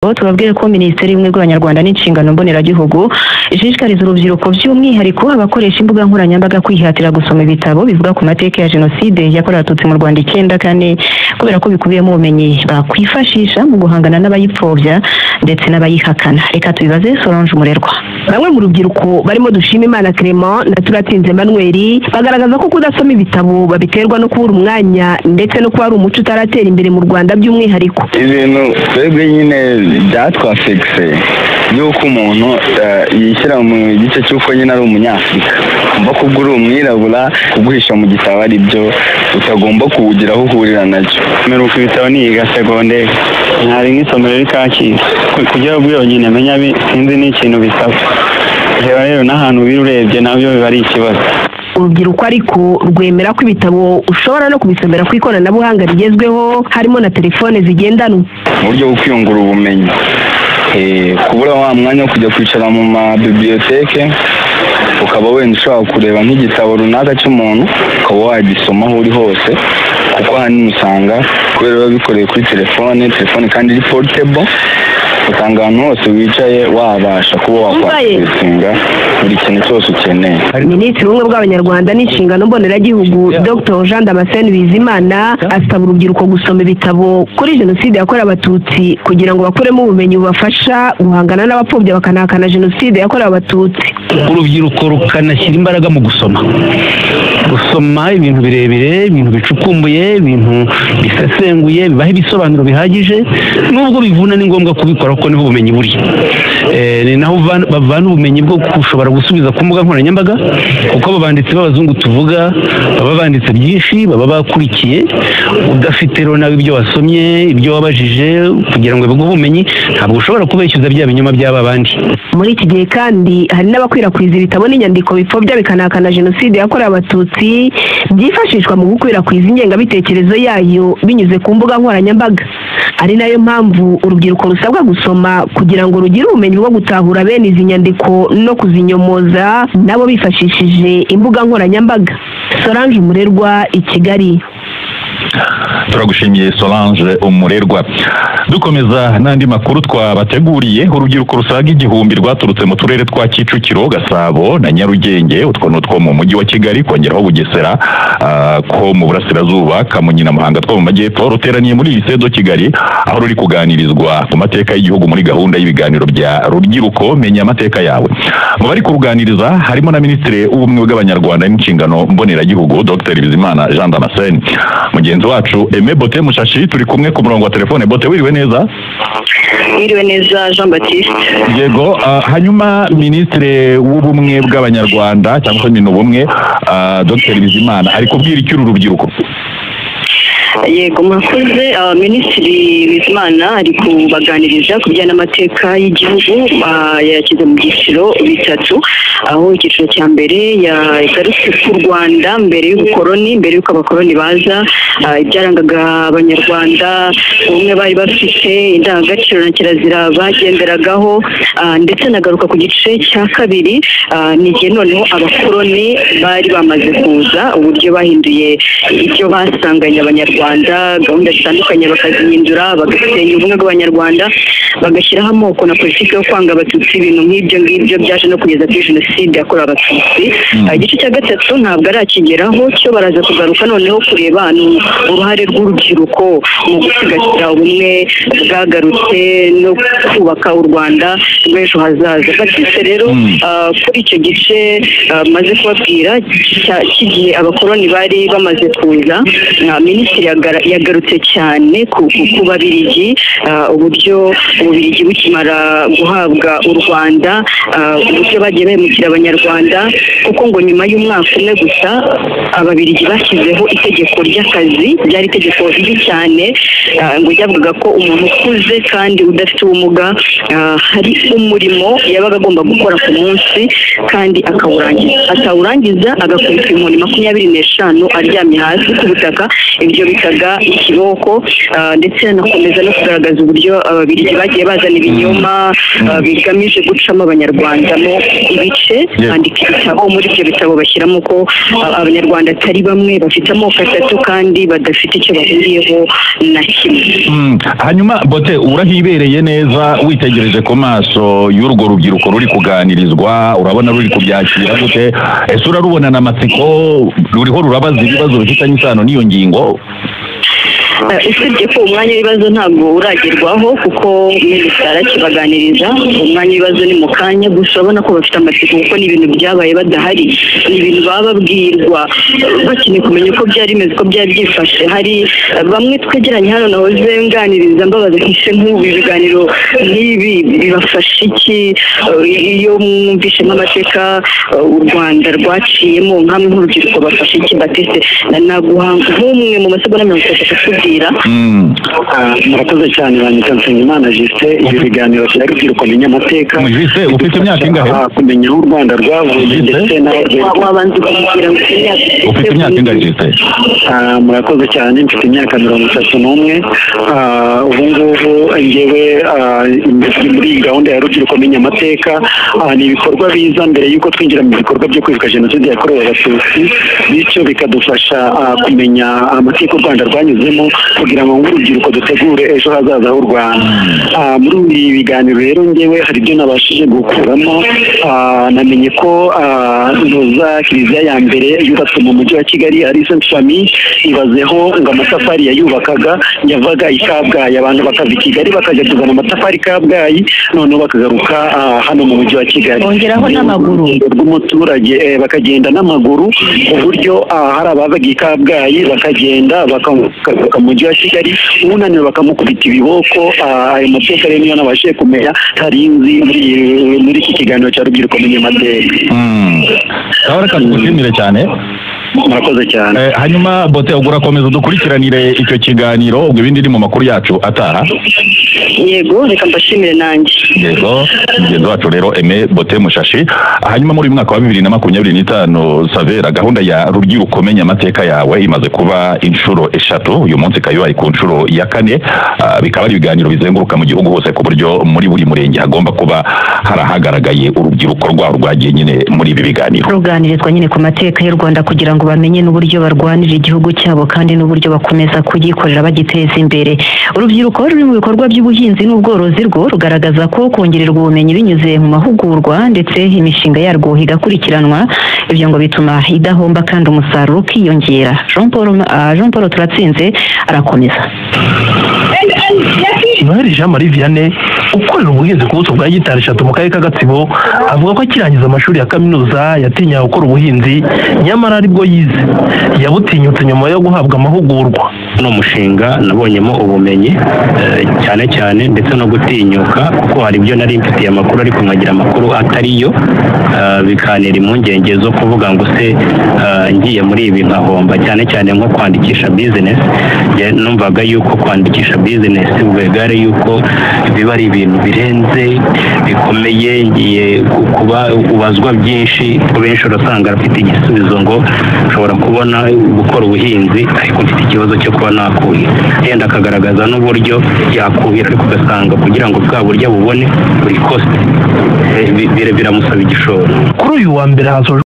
Tubabwire ko Minisiteri y'Ubumwe bw'Abanyarwanda n'Inshingano Mboneragihugu ishishikariza urubyiruko, by'umwihariko abakoresha imbuga nkoranyambaga, kwihatira gusoma ibitabo bivuga ku mateka ya Jenoside yakorewe Abatutsi mu Rwanda 94, kubera ko bikubiyemo ubumenyi bakwifashisha mu guhangana n'abayipfobya ndetse n'abayihakana. Reka tubibaze Solange Umurerwa. Bamwe mu rubyiruko barimo Dushimimana Clement na Turatsinze Emmanuel bagaragaza ko kudasoma ibitabo babiterwa no kubura umwanya ndetse no kuba ari umuco utaratera imbere mu Rwanda by'umwihariko. Ibintu twebwe nyine byatwafekise yuko umuntu yishyira mu gice cy'uko nyine ari Umunyafurika, kumva ko ubwo uri umwirabura kuguhisha mu gitabo ari byo utagomba kuwugira aho uhurira nacyo. Mperuka ibitabo niga segonderi, ntari nk'isomero riri Kacyiru kugira ngo yonyine menya, sinzi n'ikintu bisaba. Reba rero n'ahantu biri, urebye nabyo biba ari ikibazo. Urubyiruko ariko rwemera ko ibitabo ushobora no kubisomera ku ikoranabuhanga rigezweho, harimo na telefone zigendanwa. Mu buryo bwo kwiyungura ubumenyi, kubura wa mwanya wo kujya kwicara mu ma bibliothèque, ukaba wenda ushobora kureba nk'igitabo runaka cy'umuntu, ukaba wagisoma aho uri hose, kuko ahanini usanga kubera biba bikoreye kuri telefone, telefone kandi iri portable, usanga ahantu hose wicaye wabasha kuba wakwakisinga buri kintu cyose ukeneye. Minisitiri w'Ubumwe bw'Abanyarwanda n'Inshingano Mboneragihugu, Dr Jean Damascene Bizimana, asaba urubyiruko gusoma ibitabo kuri Jenoside yakorewe Abatutsi kugira ngo bakuremo ubumenyi bubafasha guhangana n'abapfobya bakanahakana Jenoside yakorewe Abatutsi. Urubyiruko rukanashyira imbaraga mu gusoma ibintu birebire, ibintu bicukumbuye, ibintu bisesenguye, bibaha ibisobanuro bihagije. Nubwo bivuna, ni ngombwa kubikora kuko niho ubumenyi buri. Ni naho bavana ubumenyi bwo gushobora gusubiza ku mbuga nkoranyambaga, kuko abo banditsi b'abazungu tuvuga baba banditse byinshi, baba bakurikiye. Udafite rero nawe ibyo wasomye, ibyo wabajije kugira ngo biguhe ubumenyi, ntabwo ushobora kubeshyuza bya binyoma by'aba bandi. Muri iki gihe kandi hari n'abakwirakwiza ibitabo n'inyandiko bipfobya bikanahakana Jenoside yakorewe Abatutsi, byifashishwa mu gukwirakwiza ingengabitekerezo yayo binyuze ku mbuga nkoranyambaga, ari nayo mpamvu urubyiruko rusabwa gusoma kugira ngo rugire ubumenyi bwo gutahura bene izi nyandiko no kuzinyomoza nabo bifashishije imbuga nkoranyambaga. Solange Umurerwa i Kigali. Turagushimiye, Solange Umurerwa. Dukomeza n'andi makuru twabateguriye, urubyiruko rusaga 1000 rwaturutse mu turere twa Kicukiro, Gasabo na Nyarugenge, utwo ni utwo mu Mujyi wa Kigali, kongeraho Bugesera ko mu Burasirazuba, Kamonyi na Muhanga two mu Majyepfo, ruteraniye muri Lycée de Kigali, aho ruri kuganirizwa ku mateka y'igihugu muri gahunda y'ibiganiro bya Rubyiruko Menya Amateka Yawe. Mu bari kuruganiriza harimo na Minisitiri w'Ubumwe bw'Abanyarwanda n'Inshingano Mboneragihugu, Dr Bizimana Jean Damascene. Mugenzi wacu Aime Bote Mushashi turi kumwe ku murongo wa telefone. Bote, wiriwe neza? Mwiriwe neza, Jean Baptiste. Yego. Hanyuma Minisitiri w'Ubumwe bw'Abanyarwanda cyangwa se Minubumwe, Dr Bizimana, ari kubwira iki uru rubyiruko? Yego, murakoze. Minisitiri Bizimana ari kubaganiriza ku bijyanye n'amateka y'igihugu. Yayashyize mu byiciro bitatu, aho icyiciro cya mbere yagarutse ku Rwanda mbere y'ubukoroni, mbere y'uko abakoroni baza, ibyarangaga Abanyarwanda, ubumwe bari bafite, indangagaciro na kirazira bagenderagaho, ndetse anagaruka ku gice cya kabiri, ni igihe noneho abakoroni bari bamaze kuza, uburyo bahinduye ibyo basanganye Abanyarwanda, gahunda zitandukanye bakazihindura, bagasenya ubumwe bw'Abanyarwanda, bagashyiraho amoko na politiki yo kwanga Abatutsi, ibintu nk'ibyo ngibyo byaje no kugeza kuri Jenoside yakorewe Abatutsi. Igice cya gatatu ntabwo arakigeraho cyo, baraza kugaruka noneho kureba ni uruhare rw'urubyiruko mu gusigasira ubumwe bwagarutse no kubaka u Rwanda rw'ejo hazaza. Baptiste rero, kuri icyo gice maze kubabwira cy'igihe abakoroni bari bamaze kuza, minisitiri yagarutse cyane ku Babirigi, uburyo Ububirigi bukimara guhabwa u Rwanda, uburyo bagiye bahemukira Abanyarwanda, kuko ngo nyuma y'umwaka umwe gusa Ababirigi bashyizeho itegeko ry'akazi, ryari itegeko ribi cyane, ngo ryavugaga ko umuntu ukuze kandi udafite ubumuga hari umurimo yabaga agomba gukora ku munsi kandi akawurangiza, atawurangiza agakubita inkoni 25 aryamye hasi ku butaka, ibyo bitaga ikiboko. Ndetse anakomeza no kugaragaza uburyo Ababiligi bagiye bazana ibinyoma bigamije gucamo Abanyarwanda mo ibice, bandika ibitabo, muri ibyo bitabo bashyiramo ko Abanyarwanda atari bamwe, bafite amoko atatu kandi badafite icyo bahuriyeho na kimwe. Hanyuma Bote, urahibereye neza, witegereje ku maso y'urwo rubyiruko ruri kuganirizwa, urabona ruri kubyakira gute? Ese urarubona n'amatsiko, ruriho rurabaza ibibazo bifitanye isano n'iyo ngingo? Usibye ko umwanya w'ibibazo ntabwo uragerwaho kuko minisitiri arakibaganiriza, umwanya w'ibibazo ni mu kanya, gusa urabona ko bafite amatsiko kuko ni ibintu byabaye badahari, ni ibintu baba babwirwa bakeneye kumenya uko byari bimeze, uko byari byifashe. Hari bamwe twegeranye hano nahoze nganiriza mbabaza nti nk'ubu ibiganiro nk'ibi bibafasha iki iyo mwumvishe nk'amateka u Rwanda rwaciyemo, nkamwe nk'urubyiruko bafasha iki? Batiste, naguha nk'umwe mu masegonda 30 kutubwira. Murakoze cyane. Banyita Nsengimana Justin. Ibi biganiro bya rubyiruko menya amateka, Justin, ufite imyaka ingahe? Kumenya aho u Rwanda rwavuye ndetse n'aho wabanza ukamubwira ngo ufite imyaka ingahe, Justin? Murakoze cyane, mfite imyaka 31. Ubu ngubu ngewe muri gahunda ya rubyiruko menya amateka, ni ibikorwa biza mbere y'uko twinjira mu bikorwa byo kwibuka jenoside yakorewe Abatutsi, bityo bikadufasha kumenya amateka u Rwanda rwanyuzemo kugira ngo nk'urubyiruko dutegure ejo hazaza h'u Rwanda. Muri ibi biganiro rero ngewe hari ibyo nabashije gukuramo. Namenye ko ntuza kiliziya ya mbere yubatswe mu mujyi wa Kigali ari Sainte Famille, ibazeho ngo amatafari yayubakaga yavaga i Kabgayi, abantu bakava i Kigali bakajya kuzana amatafari i Kabgayi, noneho bakagaruka hano mu mujyi wa Kigali, bongeraho n'amaguru rw'umuturage, bakagenda n'amaguru, ku buryo hari abavaga i Kabgayi bakagenda bakagaruka mu mujyi wa Kigali, unaniwe bakamukubita ibiboko. Ayo mateka rero niyo nabashije kumenya ntarinzi muri iki kiganiro cya rubyiruko menya amateka. Reka tugushimire cyane. Murakoze cyane. Hanyuma Bote, ubwo urakomeza dukurikiranire icyo kiganiro, ubwo ibindi ni mu makuru yacu ataha. Yego, reka mbashimire nanjye. Yego, mugenzi wacu rero Aime Bote Mushashi. Hanyuma muri uyu mwaka wa 2025, Savera, gahunda ya rubyiruko menya amateka yawe imaze kuba inshuro 3, uyu munsi ikaba ibaye ku nshuro ya 4, bikaba ari ibiganiro bizenguruka mu gihugu hose ku buryo muri buri murenge hagomba kuba harahagaragaye urubyiruko rwaho rwagiye nyine muri ibi biganiro, ruganirizwa nyine ku mateka y'u Rwanda kugira ngo bamenye n'uburyo barwanira igihugu cyabo kandi n'uburyo bakomeza kugikorera bagiteza imbere. Urubyiruko ruri mu bikorwa by'ubuhinzi n'ubworozi rwo rugaragaza ko kongererwa ubumenyi binyuze mu mahugurwa ndetse imishinga yarwo igakurikiranwa, ibyo ngo bituma idahomba kandi umusaruro ukiyongera. Jean Paul Turatsinze arakomeza. Noheli Jean Marie Vianney ukorera ubuhinzi ku buso bwa gitari 3 mu karere ka Gatsibo, avuga ko akirangiza amashuri ya kaminuza yatinyaga gukora ubuhinzi, nyamara aribwo yize yabutinyutse nyuma yo guhabwa amahugurwa. Uno mushinga nabonyemo ubumenyi cyane cyane ndetse no gutinyuka, kuko hari ibyo nari mfitiye amakuru ariko nkagira amakuru atariyo, bikanera impungenge zo kuvuga ngo se ngiye muri ibi nkahomba, cyane cyane nko kwandikisha business. Numvaga yuko kwandikisha business ubwegare yuko biba ari ibintu birenze bikomeye, ngiye kuba ubazwa byinshi, benshi urasanga afite igisubizo ngo nshobora kubona gukora ubuhinzi ariko mfite ikibazo cyo kuba nakuhira, yenda akagaragaza n'uburyo yakuhira, ariko ugasanga kugira ngo bwa buryo bubone buri cost biramusaba igishoro. Kuri uyu wa mbere hasojwe